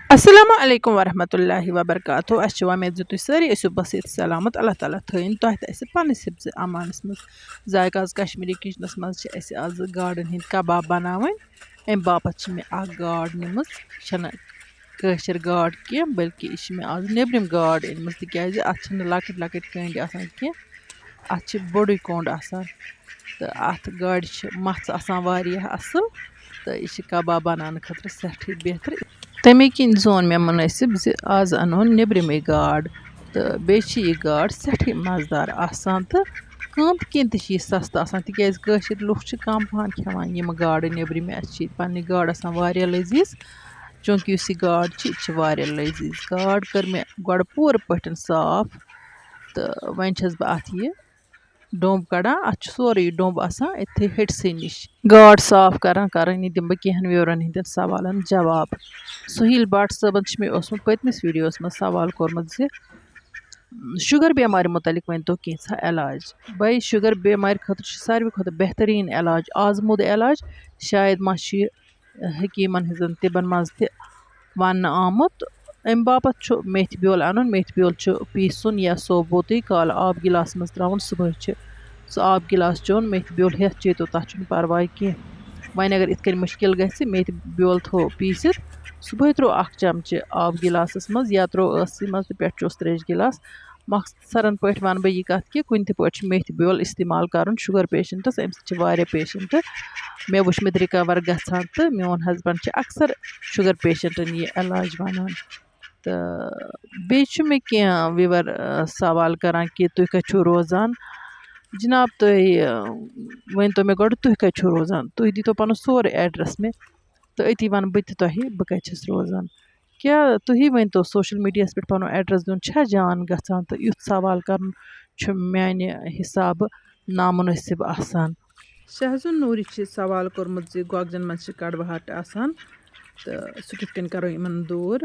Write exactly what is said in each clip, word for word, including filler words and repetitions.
السلام علیکم ورحمۃ اللہ وبرکاتہ۔ اَسہِ چھِ وۄمید زِ تُہۍ سٲری ٲسِو بصیٖحت سلامت۔ اللہ تعالیٰ تھٲیِن تۄہہِ تہٕ اَسہِ پنٛنِس حِفظِ امانَس منٛز۔ ذایقہ آز کشمیٖری کِچنَس منٛز چھِ اَسہِ آز گاڈَن ہِنٛدۍ کباب بَناوٕنۍ۔ اَمہِ باپَتھ چھِ مےٚ اَکھ گاڈ نِمٕژ۔ یہِ چھَنہٕ کٲشِر گاڈ کینٛہہ، بلکہِ یہِ چھِ مےٚ آز نیٚبرِم گاڈ أنمٕژ، تِکیٛازِ اَتھ چھِنہٕ لۄکٕٹۍ لۄکٕٹۍ کٔنٛڈۍ آسان کینٛہہ، اَتھ چھِ بوٚڑُے کوٚنٛڈ آسان۔ تہٕ اَتھ گاڈِ چھِ مَژھ آسان واریاہ اَصٕل، تہٕ یہِ چھِ کباب بَناونہٕ خٲطرٕ سٮ۪ٹھٕے بہتر۔ تَمے کِنۍ زون مےٚ مُنٲسِب زِ آز اَنون نیٚبرِمٕے گاڈ، تہٕ بیٚیہِ چھِ یہِ گاڈ سٮ۪ٹھٕے مَزٕدار آسان تہٕ قۭمتہٕ کِنۍ تہِ چھِ یہِ سَستہٕ آسان، تِکیٛازِ کٲشِرۍ لُکھ چھِ کَم پَہَن کھٮ۪وان یِم گاڈٕ نیٚبرِمہِ۔ اَسہِ چھِ ییٚتہِ پَنٕنہِ گاڈٕ آسان واریاہ لٔزیٖز، چوٗنٛکہِ یُس یہِ گاڈ چھِ، یہِ چھِ واریاہ لٔزیٖز۔ گاڈ کٔر مےٚ گۄڈٕ پوٗرٕ پٲٹھۍ صاف، تہٕ وۄنۍ چھَس بہٕ اَتھ یہِ ڈوٚمب کَڑان۔ اَتھ چھُ سورُے یہِ ڈوٚمب آسان أتھی ۂٹسٕے نِش۔ گاڈ صاف کَران کَرٲنی دِمہٕ بہٕ کینٛہَن viewerن ہِنٛدٮ۪ن سوالَن جواب۔ سُہیل بٹ صٲبَن چھِ مےٚ اوسمُت پٔتمِس videoہَس منٛز سوال کوٚرمُت زِ شُگر بٮ۪مارِ مُتعلِق ؤنۍ تو کینٛژھا علاج۔ بھائی، شُگر بٮ۪مارِ خٲطرٕ چھُ ساروی کھۄتہٕ بہتریٖن علاج، آزموٗدٕ علاج۔ شاید ما چھُ یہِ حکیٖمَن ہٕنٛزَن طِبَن منٛز تہِ وَننہٕ آمُت۔ اَمہِ باپَتھ چھُ میتھِ بیول اَنُن۔ میتھِ بیول چھُ پیٖسُن یا سوبوتٕے کالہٕ آب گِلاس منٛز ترٛاوُن۔ صُبحٲے چھُ سُہ آب گِلاس چیوٚن۔ میتھِ بیول ہٮ۪تھ چیٚتو، تَتھ چھُنہٕ پَرواے کینٛہہ۔ وۄنۍ اگر یِتھ کٔنۍ مُشکِل گژھِ، میتھِ بیول تھوٚو پیٖسِتھ، صُبحٲے ترٛوو اَکھ چَمچہٕ آب گِلاسَس منٛز یا ترٛوو ٲسٕے منٛز تہٕ پٮ۪ٹھٕ چوٚس ترٛیش گِلاس۔ مۄختصرن پٲٹھۍ وَنہٕ بہٕ یہِ کَتھ کہِ کُنہِ تہِ پٲٹھۍ چھُ میتھِ بیول استعمال کَرُن شُگر پیشنٹَس۔ اَمہِ سۭتۍ چھِ واریاہ پیشنٹ مےٚ وٕچھمٕتۍ recover گژھان، تہٕ میون husband چھُ اکثر شُگر پیشنٹَن یہِ علاج وَنان۔ تہٕ بیٚیہِ چھُ مےٚ کینٛہہ viewer، آ، سوال کَران کہِ تُہۍ کَتہِ چھِو روزان؟ جِناب، تُہۍ، آ، ؤنۍ تو مےٚ گۄڈٕ، تُہۍ کَتہِ چھِو روزان؟ تُہۍ دیٖتو پَنُن سورُے address مےٚ، تہٕ أتی وَنہٕ بہٕ تہِ تۄہہِ بہٕ کَتہِ چھَس روزان۔ کیٛاہ تُہی ؤنۍ تو، social mediaہَس پٮ۪ٹھ پَنُن address دیُن چھا جان گژھان؟ تہٕ یُتھ سوال کَرُن چھُ میٛانہِ حِسابہٕ نامُنٲسِب آسان۔ شاہزُن نوٗری چھِ سوال کوٚرمُت زِ گۄگجَن منٛز چھِ کڑواہٹ آسان، تہٕ سُہ کِتھ کٔنۍ کَرو یِمَن دوٗر؟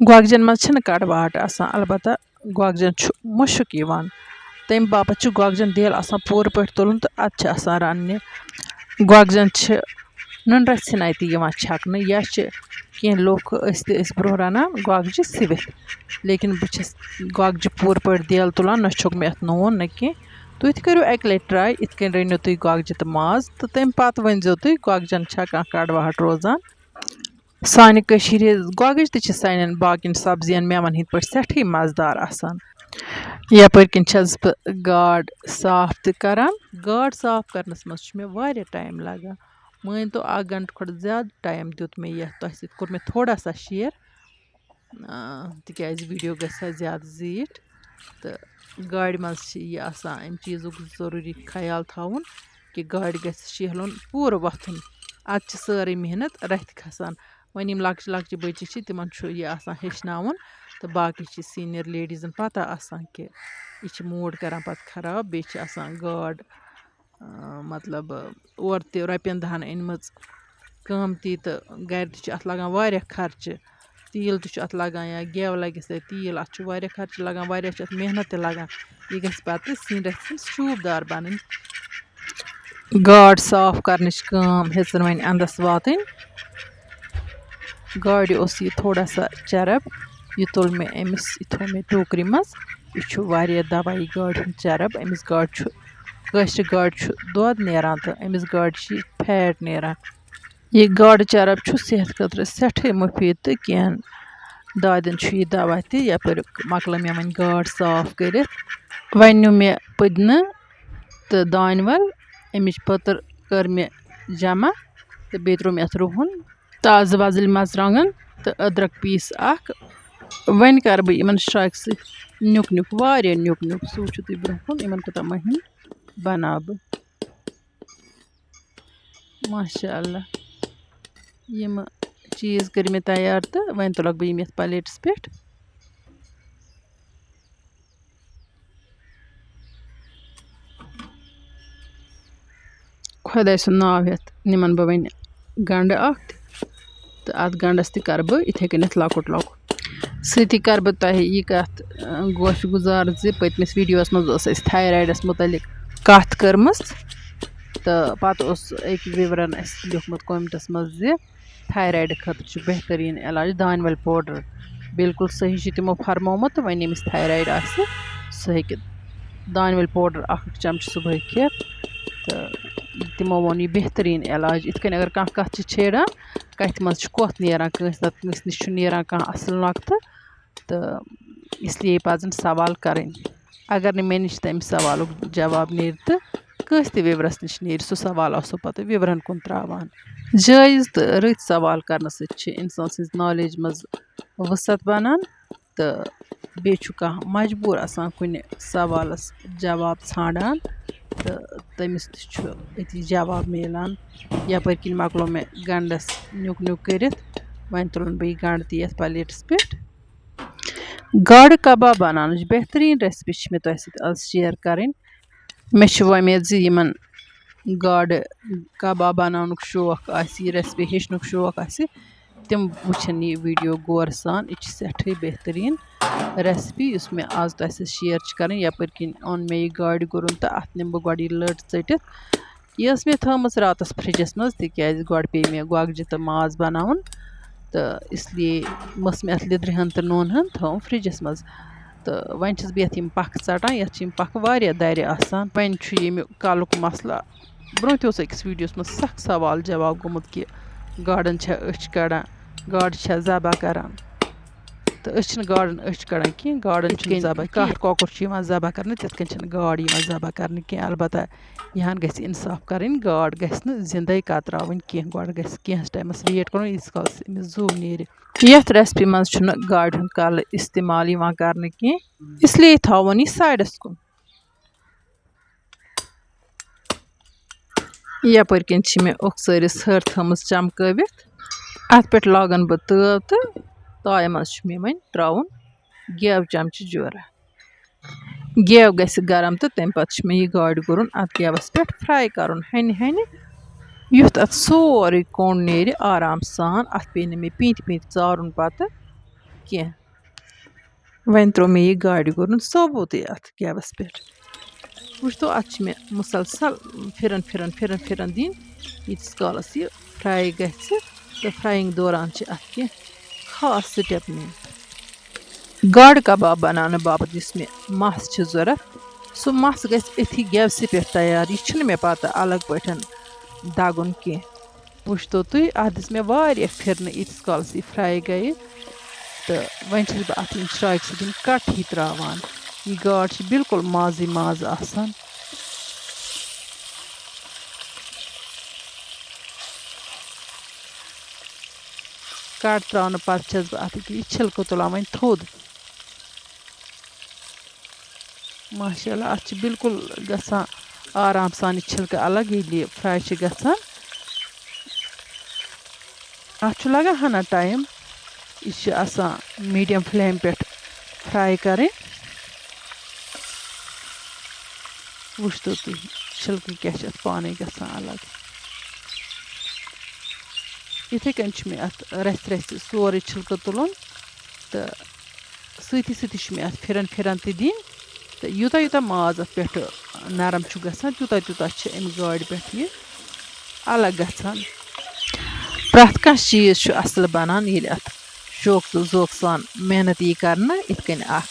گۄگجَن منٛز چھِنہٕ کڑواہٹ آسان، البتہ گۄگجَن چھُ مُشُک یِوان، تَمہِ باپَتھ چھُ گۄگجَن دیل آسان پوٗرٕ پٲٹھۍ تُلُن تہٕ اَدٕ چھِ آسان رَننہِ۔ گۄگجَن چھِ نُنہٕ رَژھِ ہِنَے تہِ یِوان چھَکنہٕ، یا چھِ کینٛہہ لُکھ، أسۍ تہِ ٲسۍ برٛونٛہہ رَنان گۄگجہِ سِوِتھ، لیکِن بہٕ چھَس گۄگجہِ پوٗرٕ پٲٹھۍ دیل تُلان، نہ چھوٚک مےٚ اَتھ نوٗن نہ کینٛہہ۔ تُہۍ تہِ کٔرِو اَکہِ لَٹہِ try، یِتھ کٔنۍ رٔنِو تُہۍ گۄگجہِ تہٕ ماز، تہٕ تَمہِ پَتہٕ ؤنۍزیو تُہۍ گۄگجَن چھا کانٛہہ کڑواہٹ روزان۔ سانہِ کٔشیٖرِ ہِنٛز گۄگٕج تہِ چھِ سانٮ۪ن باقیَن سبزیَن، مٮ۪وَن ہِنٛدۍ پٲٹھۍ سٮ۪ٹھٕے مَزٕدار آسان۔ یَپٲرۍ کِنۍ چھَس بہٕ گاڈ صاف تہِ کَران۔ گاڈ صاف کَرنَس منٛز چھُ مےٚ واریاہ time لَگان۔ مٲنۍ تو، اَکھ گھنٹہٕ کھۄتہٕ زیادٕ time دیُت مےٚ یَتھ۔ تۄہہِ سۭتۍ کوٚر مےٚ تھوڑا سا share، آ، تِکیٛازِ video گژھِ ہا زیادٕ زیٖٹھ۔ تہٕ گاڈِ منٛز چھِ یہِ آسان اَمہِ چیٖزُک ضروٗری خیال تھاوُن کہِ گاڈِ گژھِ شیہلُن پوٗرٕ وۄتھُن۔ اَدٕ چھِ سٲرٕے محنت رَتھِ کھسان۔ وۄنۍ یِم لۄکچہِ لۄکچہِ بٔچہِ چھِ، تِمَن چھُ یہِ آسان ہیٚچھناوُن، تہٕ باقٕے چھِ senior ladiesن پَتہ آسان کہِ یہِ چھِ mood کَران پَتہٕ خراب۔ بیٚیہِ چھِ آسان گاڈ، آ، مطلب، اورٕ تہِ رۄپیَن دَہَن أنمٕژ قۭمتی، تہٕ گَرِ تہِ چھِ اَتھ لَگان واریاہ خرچہٕ۔ تیٖل تہِ چھُ اَتھ لَگان، یا گٮ۪و لَگٮ۪س تَتہِ تیٖل، اَتھ چھُ واریاہ خرچہٕ لَگان، واریاہ چھِ اَتھ محنت تہِ لَگان۔ یہِ گژھِ پَتہٕ سِنۍ رَژھِ سٕنٛز شوٗبدار بَنٕنۍ۔ گاڈ صاف کَرنٕچ کٲم ہیٚژٕن وۄنۍ اَندَس واتٕنۍ۔ گاڈِ اوس یہِ تھوڑا سا چرٕب، یہِ تُل مےٚ أمِس، یہِ تھوٚو مےٚ ٹوٗکرِ منٛز۔ یہِ چھُ واریاہ دَوا یہِ گاڈِ ہُنٛد چرٕب۔ أمِس گاڈِ چھُ، کٲشرِ گاڈِ چھُ دۄد نیران تہٕ أمِس گاڈِ چھِ یہِ fat نیران۔ یہِ گاڈٕ چرٕب چھُ صحت خٲطرٕ سٮ۪ٹھٕے مُفیٖد تہٕ کینٛہَن دادٮ۪ن چھُ یہِ دَوا تہِ۔ یَپٲرۍ مۄکلٲو مےٚ وۄنۍ گاڈ صاف کٔرِتھ۔ وۄنۍ نیوٗ مےٚ پُدنہٕ تہٕ دانہِ وَل، اَمِچ پٔتٕر کٔر مےٚ جمع تہٕ بیٚیہِ ترٛوو مےٚ اَتھ رُہُن، تازٕ وۄزٕلۍ مَرژٕوانٛگَن تہٕ أدرَک piece اَکھ۔ وۄنۍ کَرٕ بہٕ یِمَن شرٛاکہِ سۭتۍ نیُک نیُک، واریاہ نیُک نیُک۔ سُہ وٕچھِو تُہۍ برٛونٛہہ کُن، یِمَن کوٗتاہ مٔہیٖنہٕ بَناو بہٕ۔ ماشاء اللہ، یِم چیٖز کٔرۍ مےٚ تیار تہٕ وۄنۍ تُلَکھ بہٕ یِم یَتھ plateس پٮ۪ٹھ۔ خۄداے سُنٛد ناو ہٮ۪تھ نِمَن بہٕ وۄنۍ گَنٛڈٕ اَکھ تہٕ اَتھ گَنٛڈَس تہِ کَرٕ بہٕ یِتھَے کٔنٮ۪تھ لۄکُٹ لۄکُٹ۔ سۭتی کَرٕ بہٕ تۄہہِ یہِ کَتھ، اَ، گوشہِ گُزار زِ پٔتمِس videoہَس منٛز ٲس اَسہِ thyroidَس مُتعلِق کَتھ کٔرمٕژ، تہٕ پَتہٕ اوس أکۍ viewerَن اَسہِ لیوٗکھمُت commentَس منٛز زِ تھایرایڈٕ خٲطرٕ چھُ بہتریٖن علاج دانہِ وَل پوڈَر۔ بالکل صحیح چھُ تِمو فرمومُت، وۄنۍ ییٚمِس تھایرایڈ آسہِ، سُہ ہیٚکہِ دانہِ وَل پوڈَر اَکھ اَکھ چمچہٕ صُبحٲے کھٮ۪تھ۔ تہٕ تِمو ووٚن یہِ بہتریٖن علاج۔ یِتھ کٔنۍ اگر کانٛہہ کَتھ چھِ چھیڑان، کَتھِ منٛز چھُ کوٚتھ نیران، کٲنٛسہِ نَتہٕ کٲنٛسہِ نِش چھُ نیران کانٛہہ اَصٕل نۄقطہٕ، تہٕ اس لیے پَزَن سوال کَرٕنۍ۔ اگر نہٕ مےٚ نِش تَمہِ سوالُک جواب نیرِ تہٕ کٲنٛسہِ تہِ وِورَس نِش نیرِ، سُہ سوال آسو پَتہٕ وِورَن کُن ترٛاوان۔ جٲیِز تہٕ رٕتۍ سوال کَرنہٕ سۭتۍ چھِ اِنسان سٕنٛز نالیج منٛز وُسعت بَنان، تہٕ بیٚیہِ چھُ کانٛہہ مجبوٗر آسان کُنہِ سوالَس جواب ژھانٛڈان، تہٕ تٔمِس تہِ چھُ أتی جواب میلان۔ یَپٲرۍ کِنۍ مۄکلو مےٚ گَنٛڈَس نیُک نیُک کٔرِتھ، وۄنۍ تُلَن بہٕ یہِ گَنٛڈٕ تہِ یَتھ پَلیٹَس پٮ۪ٹھ۔ گاڈٕ کباب بناونٕچ بہتریٖن recipe چھِ مےٚ تۄہہِ سۭتۍ آز share کَرٕنۍ۔ مےٚ چھِ وۄمید زِ یِمَن گاڈٕ کباب بناونُک شوق آسہِ، یہِ recipe ہیٚچھنُک شوق آسہِ، تِم وٕچھَن یہِ video غورٕ سان۔ یہِ چھِ سٮ۪ٹھٕے بہتریٖن recipe یُس مےٚ آز تۄہہِ سۭتۍ share چھِ کَرٕنۍ۔ یَپٲرۍ کِنۍ اوٚن مےٚ یہِ گاڈِ گُرُن تہٕ اَتھ نِمہٕ بہٕ گۄڈٕ یہِ لٔٹ ژٔٹِتھ۔ یہِ ٲس مےٚ تھٲومٕژ راتَس فرٛجَس منٛز، تِکیٛازِ گۄڈٕ پیٚیہِ مےٚ گۄگجہِ تہٕ ماز بَناوُن، تہٕ اس لیے ٲس مےٚ اَتھ لیٚدرِ ہَن تہٕ نوٗنہٕ ہَن تھٲوٕم فرٛجَس منٛز۔ تہٕ وۄنۍ چھَس بہٕ یَتھ یِم پَکھٕ ژَٹان، یَتھ چھِ یِم پَکھٕ واریاہ دَرِ آسان۔ وۄنۍ چھُ ییٚمیُک کَلُک مسلہٕ۔ برٛونٛہہ تہِ اوس أکِس videoَس منٛز سَکھ سوال جواب گوٚمُت کہِ گاڈَن چھا أچھ کَڑان، گاڈٕ چھا ذبح کَران۔ تہٕ أسۍ چھِنہٕ گاڈَن أچھ کَڑان کینٛہہ، گاڈَن یِتھ چھِنہٕ کٔنۍ ذبح کینٛہہ۔ کَٹھ کۄکُر چھُ یِوان ذبح کَرنہٕ، تِتھ کٔنۍ چھِنہٕ گاڈ یِوان ذبح کَرنہٕ کینٛہہ۔ البتہ یہِ ہن گژھِ اِنصاف کَرٕنۍ، گاڈ گژھِ نہٕ زِندَے کتراوٕنۍ کینٛہہ، گۄڈٕ گژھِ کینٛہَس ٹایمَس wait کَرُن، ییٖتِس کالَس أمِس زُو نیرِ۔ یَتھ recipe منٛز چھُنہٕ گاڈِ ہُنٛد کَلہٕ استعمال یِوان کَرنہٕ کینٛہہ، اس لیے تھاوون یہِ sideَس کُن۔ یَپٲرۍ کِنۍ چھِ مےٚ اوٚکژٲرِس ۂر تھٲومٕژ چمکٲوِتھ۔ اَتھ پٮ۪ٹھ لاگَن بہٕ تٲو تہٕ تایہِ منٛز چھُ مےٚ وۄنۍ ترٛاوُن گٮ۪و چمچہٕ جورہ۔ گٮ۪و گژھِ گرم تہٕ تَمہِ پَتہٕ چھُ مےٚ یہِ گاڈِ گُرُن اَتھ گٮ۪وَس پٮ۪ٹھ fry کَرُن ہَنہِ ہَنہِ، یُتھ اَتھ سورُے کوٚنٛڈ نیرِ آرام سان۔ اَتھ پیٚیہِ نہٕ مےٚ پیٖنتہِ پیٖنتہِ ژارُن پَتہٕ کینٛہہ۔ وۄنۍ ترٛوو مےٚ یہِ گاڈِ گُرُن ثوبوٗتٕے اَتھ گٮ۪وَس پٮ۪ٹھ۔ وٕچھتو، اَتھ چھِ مےٚ مُسلسل پھِرَن، پھِرَن، پھِرَن، پھِرَن دِنۍ، ییٖتِس کالَس یہِ fry گژھِ۔ تہٕ frying دوران چھِ اَتھ کینٛہہ خاص step نِنۍ۔ گاڈٕ کباب بناونہٕ باپتھ یُس مےٚ مَژھ چھِ ضوٚرَتھ، سُہ مَژھ گژھِ أتھی گٮ۪وسہِ پٮ۪ٹھ تیار۔ یہِ چھُنہٕ مےٚ پَتہٕ الگ پٲٹھۍ دَگُن کینٛہہ۔ وٕچھتو تُہۍ، اَتھ دِژ مےٚ واریاہ پھِرنہٕ، ییٖتِس کالَس یہِ fry گٔیہِ۔ تہٕ وۄنۍ چھَس بہٕ اَتھ یِم شرٛاکہِ سۭتۍ یِم کَٹ ہی ترٛاوان۔ یہِ گاڈ چھِ بالکل مازٕے ماز آسان۔ کَٹ ترٛاونہٕ پَتہٕ چھَس بہٕ اَتھ یہِ چھِلکہٕ تُلان وۄنۍ تھوٚد۔ ماشاء اللہ، اَتھ چھِ بالکل گژھان آرام سان یہِ چھِلکہٕ الگ، ییٚلہِ یہِ fry چھِ گژھان۔ اَتھ چھُ لَگان ہَنا time۔ یہِ چھِ آسان medium flame پٮ۪ٹھ fry کَرٕنۍ۔ وٕچھتو تُہۍ، چھِلکہٕ کیٛاہ چھِ اَتھ پانَے گژھان الگ۔ یِتھَے کٔنۍ چھُ مےٚ اَتھ رَژھِ رَژھِ سورُے چھِلکہٕ تُلُن تہٕ سۭتی سۭتی چھُ مےٚ اَتھ پھِرَن پھِرَن تہِ دِنۍ۔ تہٕ یوٗتاہ یوٗتاہ ماز اَتھ پٮ۪ٹھ نرم چھُ گژھان، تیوٗتاہ تیوٗتاہ چھِ اَمہِ گاڈِ پٮ۪ٹھ یہِ الگ گژھان۔ پرٛٮ۪تھ کانٛہہ چیٖز چھُ اَصٕل بَنان، ییٚلہِ اَتھ شوق تہٕ ذوق سان محنت یی کَرنہٕ۔ یِتھ کٔنۍ اَکھ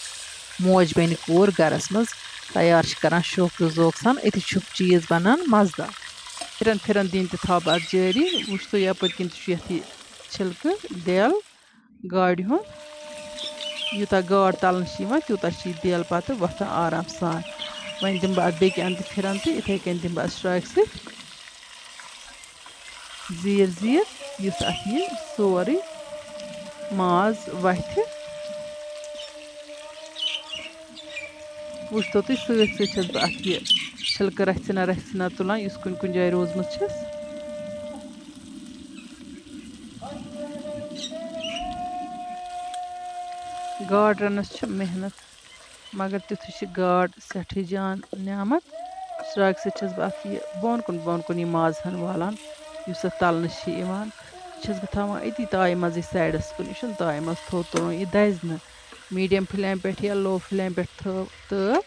موج بیٚنہِ کوٗر گَرَس منٛز تیار چھِ کَران شوق تہٕ ذوق سان، أتی چھُ چیٖز بَنان مَزٕدار۔ پھِرَن پھِرَن دِنۍ تہِ تھاو بہٕ اَتھ جٲری۔ وٕچھ تُہۍ، یَپٲرۍ کِنۍ تہِ چھُ یَتھ یہِ چھِلکہٕ دٮ۪ل گاڈِ ہُنٛد۔ یوٗتاہ گاڈ تَلنہٕ چھِ یِوان، تیوٗتاہ چھِ یہِ دٮ۪ل پَتہٕ وۄتھان آرام سان۔ وۄنۍ دِمہٕ بہٕ اَتھ بیٚکہِ اَندٕ پھِرَن تہٕ یِتھَے کٔنۍ دِمہٕ بہٕ اَتھ شرٛاکہِ سۭتۍ زیٖر زیٖر، یُتھ اَتھ یہِ سورُے ماز وَتھِ۔ وٕچھتو تُہۍ، سۭتۍ سۭتۍ چھَس بہٕ اَتھ یہِ چھِلکہٕ رَژھِ نہ رَژھِ نہ تُلان، یُس کُنہِ کُنہِ جایہِ روٗزمٕژ چھَس۔ گاڈ رَنَس چھِ محنت، مگر تیُتھُے چھِ گاڈ سٮ۪ٹھٕے جان نعمت۔ شرٛاکہِ سۭتۍ چھَس بہٕ اَتھ یہِ بۄن کُن بۄن کُن یہِ ماز ہَن والان، یُس اَتھ تَلنہٕ چھِ یِوان۔ یہِ چھَس بہٕ تھاوان أتی تایہِ منٛزٕے sideَس کُن، یہِ چھُنہٕ تایہِ منٛز تھوٚد تُلُن، یہِ دَزِ نہٕ۔ Medium flame پٮ۪ٹھ یا low flame پٮ۪ٹھ تھٲو تہٕ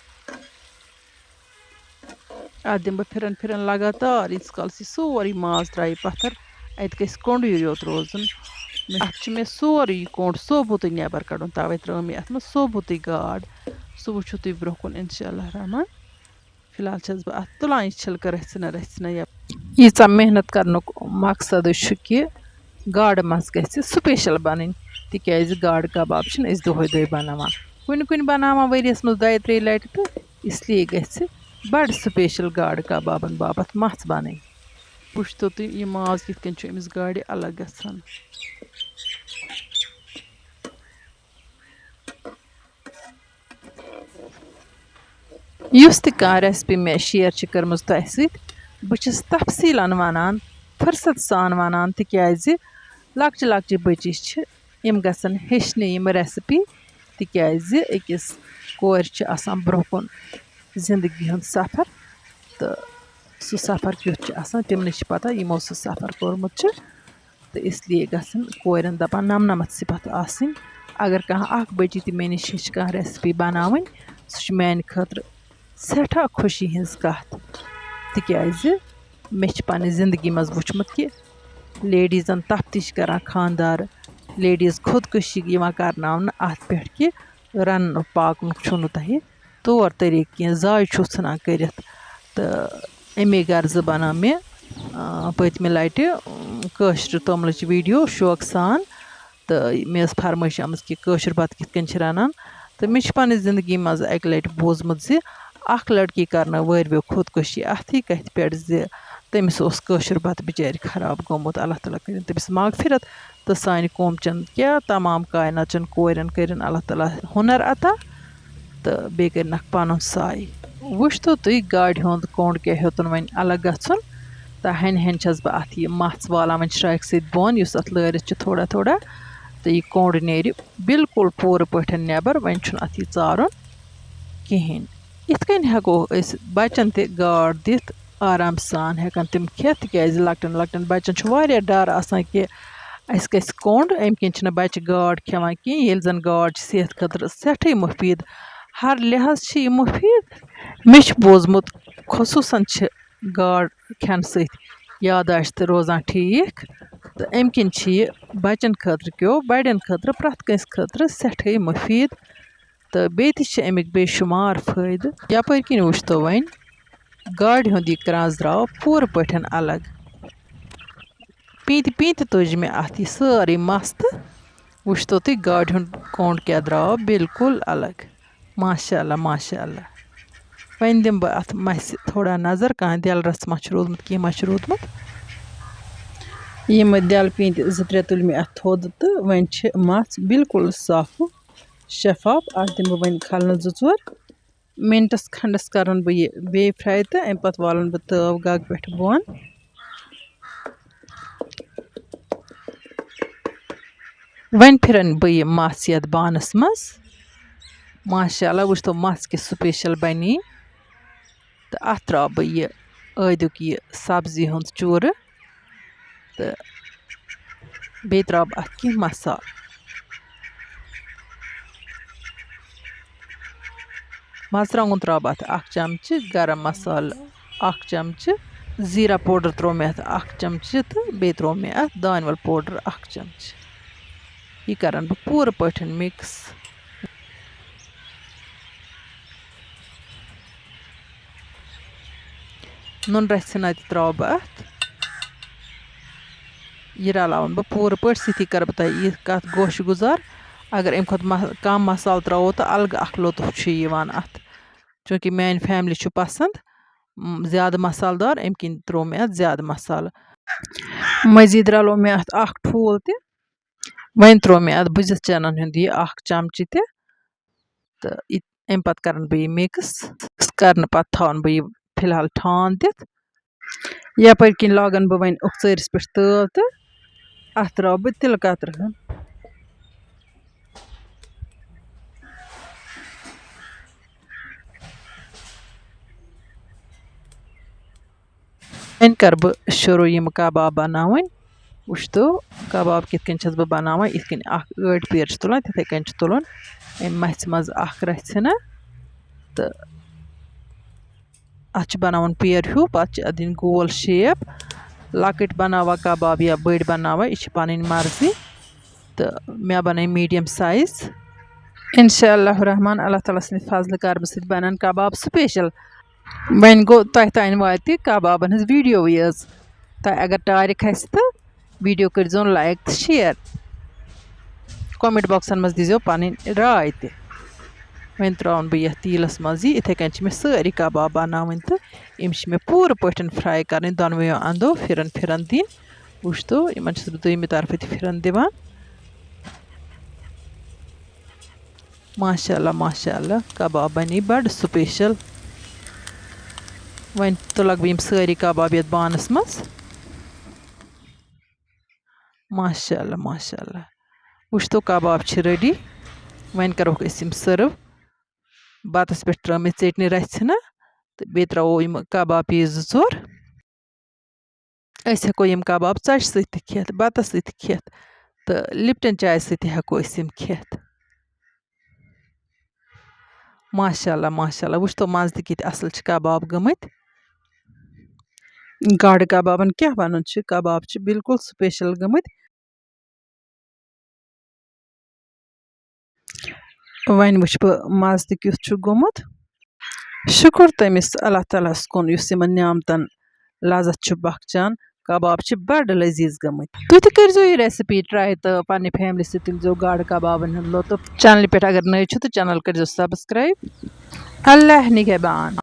اَتھ دِمہٕ بہٕ پھِرَن پھِرَن لگاتار، ییٖتِس کالَس یہِ سورُے ماز ترٛایہِ پَتھر۔ اَتہِ گژھِ کۄنٛڈُے یوت روزُن۔ مےٚ، اَتھ چھُ مےٚ سورُے یہِ کۄنٛڈ ثوبوٗتٕے نٮ۪بر کَڑُن، تَوَے ترٲو مےٚ اَتھ منٛز ثوبوٗتٕے گاڈ۔ سُہ وٕچھِو تُہۍ برٛونٛہہ کُن، اِنشاء اللہ الرحمن۔ فی الحال چھَس بہٕ اَتھ تُلان یہِ چھِلکہٕ رَژھِ نہ رَژھِ نہ یَپٲرۍ۔ ییٖژاہ محنت کَرنُک مقصدٕے چھُ کہِ گاڈٕ مَژھ گژھِ special بَنٕنۍ، تِکیٛازِ گاڈٕ کَباب چھِنہٕ أسۍ دۄہَے دۄہَے بَناوان، کُنہِ کُنہِ بَناوان ؤریَس منٛز دۄیہِ ترٛیٚیہِ لَٹہِ، تہٕ اِسلیے گژھِ بَڑٕ special گاڈٕ کَبابَن باپَتھ مَژھ بَنٕنۍ۔ وٕچھتو تُہۍ، یہِ ماز کِتھ کٔنۍ چھُ أمِس گاڈِ الگ گژھان۔ یُس تہِ کانٛہہ recipe مےٚ share چھِ کٔرمٕژ تۄہہِ سۭتۍ، بہٕ چھَس تفصیٖلَن وَنان، فُرصت سان وَنان، تِکیٛازِ لۄکچہِ لۄکچہِ بٔچی چھِ، یِم گژھن ہیٚچھنہِ یِم recipe، تِکیٛازِ أکِس کورِ چھِ آسان برٛونٛہہ کُن زِندگی ہُنٛد سفر، تہٕ سُہ سفر کیُتھ چھُ آسان، تِمنٕے چھِ پَتہ، یِمو سُہ سفر کوٚرمُت چھُ۔ تہٕ اس لیے گژھن کورٮ۪ن دَپان نَمنَمَتھ صِفت آسٕنۍ۔ اگر کانٛہہ اَکھ بٔچی تہِ مےٚ نِش ہیٚچھِ کانٛہہ recipe بَناوٕنۍ، سُہ چھُ میٛانہِ خٲطرٕ سٮ۪ٹھاہ خوشی ہِنٛز کَتھ، تِکیٛازِ مےٚ چھِ پنٛنہِ زِندگی منٛز وٕچھمُت کہِ ladiesن تَپھ تہِ چھِ کَران خانٛدار، ladies خودکُشی یِوان کَرناونہٕ اَتھ پٮ۪ٹھ کہِ رَنُن پاکُن چھُنہٕ تۄہہِ طور طریٖقہٕ کینٛہہ، ضایع چھُو ژھٕنان کٔرِتھ۔ تہٕ اَمے غرضہٕ بنٲو مےٚ، آ، پٔتمہِ لَٹہِ، اۭں، کٲشرِ توٚملٕچ video شوقہٕ سان۔ تہٕ مےٚ ٲس فرمٲیش آمٕژ کہِ کٲشُر بَتہٕ کِتھ کٔنۍ چھِ رَنان۔ تہٕ مےٚ چھِ پنٛنہِ زِندگی منٛز اَکہِ لَٹہِ بوٗزمُت زِ اَکھ لڑکی کَرنٲو وٲروِیو خودکُشی اَتھٕے کَتھِ پٮ۪ٹھ زِ تٔمِس اوس کٲشُر بَتہٕ بِچارِ خراب گوٚمُت۔ اللہ تعالیٰ کٔرِنۍ تٔمِس مغفرت۔ تہٕ سانہِ قوم چٮ۪ن کیٛاہ تمام کائنات چٮ۪ن کورٮ۪ن کٔرِن اللہ تعالیٰ ہُنر عطا تہٕ بیٚیہِ کٔرِنَکھ پَنُن سایہِ۔ وٕچھتو تُہۍ گاڈِ ہُنٛد کوٚنٛڈ کیٛاہ ہیوٚتُن وۄنۍ الگ گژھُن۔ تہٕ ہَنہِ ہَنہِ چھَس بہٕ اَتھ یہِ مَژھ والان وۄنۍ شرٛاکہِ سۭتۍ بۄن، یُس اَتھ لٲرِتھ چھُ تھوڑا تھوڑا، تہٕ یہِ کوٚنٛڈ نیرِ بالکل پوٗرٕ پٲٹھۍ نٮ۪بر۔ وۄنۍ چھُنہٕ اَتھ یہِ ژارُن کِہیٖنۍ۔ یِتھ کٔنۍ ہٮ۪کو أسۍ بَچَن تہِ گاڈ دِتھ، آرام سان ہٮ۪کَن تِم کھٮ۪تھ، تِکیٛازِ لۄکٹٮ۪ن لۄکٹٮ۪ن بَچَن چھُ واریاہ ڈَر آسان کہِ اَسہِ گژھِ کوٚنٛڈ، اَمہِ کِنۍ چھِنہٕ بَچہِ گاڈ کھٮ۪وان کِہیٖنۍ۔ ییٚلہِ زَن گاڈ چھِ صحت خٲطرٕ سٮ۪ٹھٕے مُفیٖد، ہر لحاظ چھِ یہِ مُفیٖد۔ مےٚ چھُ بوٗزمُت، خصوٗصاً چھِ گاڈ کھٮ۪نہٕ سۭتۍ یاداشت روزان ٹھیٖک، تہٕ اَمہِ کِنۍ چھِ یہِ بَچَن خٲطرٕ کیو بَڑٮ۪ن خٲطرٕ پرٛٮ۪تھ کٲنٛسہِ خٲطرٕ سٮ۪ٹھٕے مُفیٖد۔ تہٕ بیٚیہِ تہِ چھِ اَمِکۍ بے شُمار فٲیدٕ۔ یَپٲرۍ کِنۍ وٕچھتو وۄنۍ، گاڈِ ہُنٛد یہِ کرٛنٛز درٛاو پوٗرٕ پٲٹھۍ الگ۔ پیٖنتہِ پیٖنتہِ تُج مےٚ اَتھ یہِ سٲرٕے مَس تہٕ وٕچھتو تُہۍ گاڈِ ہُنٛد کوٚنٛڈ کیٛاہ درٛاو بالکل الگ۔ ماشاء اللہ، ماشاء اللہ۔ وۄنۍ دِمہٕ بہٕ اَتھ مَسہِ تھوڑا نظر، کانٛہہ دٮ۪لہٕ رَژھ ما چھُ روٗدمُت، کینٛہہ ما چھُ روٗدمُت۔ یِم دٮ۪لہٕ پیٖنتہِ زٕ ترٛےٚ تُلۍ مےٚ اَتھ تھوٚد تہٕ وۄنۍ چھِ مَژھ بالکل صاف و شفاف۔ اَتھ دِمہٕ بہٕ وۄنۍ کھَلنہٕ زٕ ژور۔ مِنٹَس کھنٛڈَس کَرَن بہٕ یہِ بیٚیہِ fry تہٕ اَمہِ پَتہٕ والَن بہٕ تٲو گَگ پٮ۪ٹھ بۄن۔ وۄنۍ پھِرَن بہٕ یہِ مَژھ یَتھ بانَس منٛز۔ ماشاء اللہ، وٕچھتو مَژھ کِژھ special بَنی۔ تہٕ اَتھ ترٛاوٕ بہٕ یہِ ٲدیُک یہِ سبزی ہُنٛد چوٗرٕ۔ تہٕ بیٚیہِ ترٛاوٕ بہٕ اَتھ کینٛہہ مصالہٕ۔ مرژٕوانٛگُن ترٛاوٕ بہٕ اَتھ اَکھ چمچہٕ، گرم مصالہٕ اَکھ چمچہٕ، زیٖرا powder ترٛوو مےٚ اَتھ اَکھ چمچہٕ تہٕ بیٚیہِ ترٛوو مےٚ اَتھ دانہِ وَل powder اَکھ چمچہٕ۔ یہِ کَرَن بہٕ پوٗرٕ پٲٹھۍ mix۔ نُن رَژھِ ہنا تہِ ترٛاوٕ بہٕ اَتھ۔ یہِ رَلاوَن بہٕ پوٗرٕ پٲٹھۍ، سۭتی کَرٕ بہٕ تۄہہِ یہِ کَتھ گوشہِ گُزار۔ اگر اَمہِ کھۄتہٕ مَ-، کَم مصالہٕ ترٛاوو تہٕ اَلگہٕ اَکھ لُطُف چھُ یِوان اَتھ، چوٗنٛکہِ میٛانہِ family چھُ پَسنٛد، م، زیادٕ مصالہٕ دار، اَمہِ کِنۍ ترٛوو مےٚ اَتھ زیادٕ مصالہٕ۔ مٔزیٖد رَلوو مےٚ اَتھ اَکھ ٹھوٗل تہِ۔ وۄنۍ ترٛوو مےٚ اَتھ بُزِتھ چَنَن ہُنٛد یہِ اَکھ چمچہٕ تہِ۔ تہٕ یہِ، اَمہِ پَتہٕ کَرَن بہٕ یہِ mix۔ کَرنہٕ پَتہٕ تھاوَن بہٕ یہِ فِلحال ٹھانٛڈ دِتھ۔ یَپٲرۍ کِنۍ لاگَن بہٕ وۄنۍ اوٚکژٲرِس پٮ۪ٹھ تٲو تہٕ اَتھ ترٛاوٕ بہٕ تِلہٕ کَترٕ ہن۔ وۄنۍ کَرٕ بہٕ شروٗع یِم کباب بَناوٕنۍ۔ وٕچھتو، کباب کِتھ کٔنۍ چھَس بہٕ بَناوان۔ یِتھ کٔنۍ اَکھ ٲٹۍ پیٖر چھِ تُلان، تِتھَے کٔنۍ چھُ تُلُن اَمہِ مَژھِ منٛز اَکھ رَژھِ ہنا۔ تہٕ اَتھ چھِ بَناوُن پیٖر ہیوٗ، پَتہٕ چھِ اَتھ دِنۍ گول shape۔ لۄکٕٹۍ بَناوان کَباب یا بٔڑۍ بَناوان، یہِ چھِ پَنٕنۍ مرضی۔ تہٕ مےٚ بَنٲے میٖڈیم سایز۔ اِنشاء اللہ الرحمن، اللہ تعالیٰ سٕنٛدِ فضلہٕ کرمہٕ سۭتۍ بَنَن کَباب سٕپیشَل۔ وۄنۍ گوٚو، تۄہہِ تام واتہِ کَبابَن ہٕنٛز ویٖڈیوٕے یٲژ۔ تۄہہِ اگر ٹارِ کھسہِ تہٕ ویٖڈیو کٔرۍزیون لایک تہٕ شِیَر۔ کمنٹ باکسَن منٛز دیٖزیو پَنٕنۍ راے تہِ۔ وۄنۍ ترٛاوَن بہٕ یَتھ تیٖلَس منٛز یہِ۔ یِتھَے کٔنۍ چھِ مےٚ سٲری کَباب بَناوٕنۍ تہٕ یِم چھِ مےٚ پوٗرٕ پٲٹھۍ فرٛاے کَرٕنۍ دۄنوٕیو اَندو، پھِرَن پھِرَن دِنۍ۔ وٕچھتو، یِمَن چھَس بہٕ دوٚیمہِ طرفہٕ تہِ پھِرَن دِوان۔ ماشاء اللہ، ماشاء اللہ، کَباب بَنے بَڑٕ سٕپیشَل۔ وۄنۍ تُلَکھ بہٕ یِم سٲری کَباب یَتھ بانَس منٛز۔ ماشاء اللہ، ماشاء اللہ۔ وٕچھتو، کَباب چھِ ریڈی۔ وۄنۍ کَرہوکھ أسۍ یِم سٔرٕو۔ بَتَس پٮ۪ٹھ ترٛٲو مےٚ ژیٚٹنہِ رَژھِ ہنا تہٕ بیٚیہِ ترٛاوو یِم کَباب پیٖس زٕ ژور۔ أسۍ ہٮ۪کو یِم کَباب ژۄچہِ سۭتۍ تہِ کھٮ۪تھ، بَتَس سۭتۍ تہِ کھٮ۪تھ تہٕ لِپٹَن چاے سۭتۍ تہِ ہٮ۪کو أسۍ یِم کھٮ۪تھ۔ ماشاء اللہ، ماشاء اللہ، وٕچھتو مَزٕ تہِ کِتھ اَصٕل چھِ کَباب گٔمٕتۍ۔ گاڈٕ کَبابَن کیٛاہ وَنُن چھُ، کَباب چھِ بالکل سٕپیشَل گٔمٕتۍ۔ وۄنۍ وٕچھ بہٕ مَزٕ تہِ کیُتھ چھُ گوٚمُت۔ شُکُر تٔمِس اللہ تعالیٰ ہَس کُن، یُس یِمَن نعمتَن لذت چھُ بخچان۔ کباب چھِ بَڑٕ لذیذ گٔمٕتۍ۔ تُہۍ تہِ کٔرۍزیو یہِ recipe try تہٕ پنٛنہِ family سۭتۍ تُلۍزیو گاڈٕ کبابَن ہُنٛد لطف۔ چینلہِ پٮ۪ٹھ اگر نٔے چھِو تہٕ channel کٔرۍزیو subscribe۔ اللہ نگہبان۔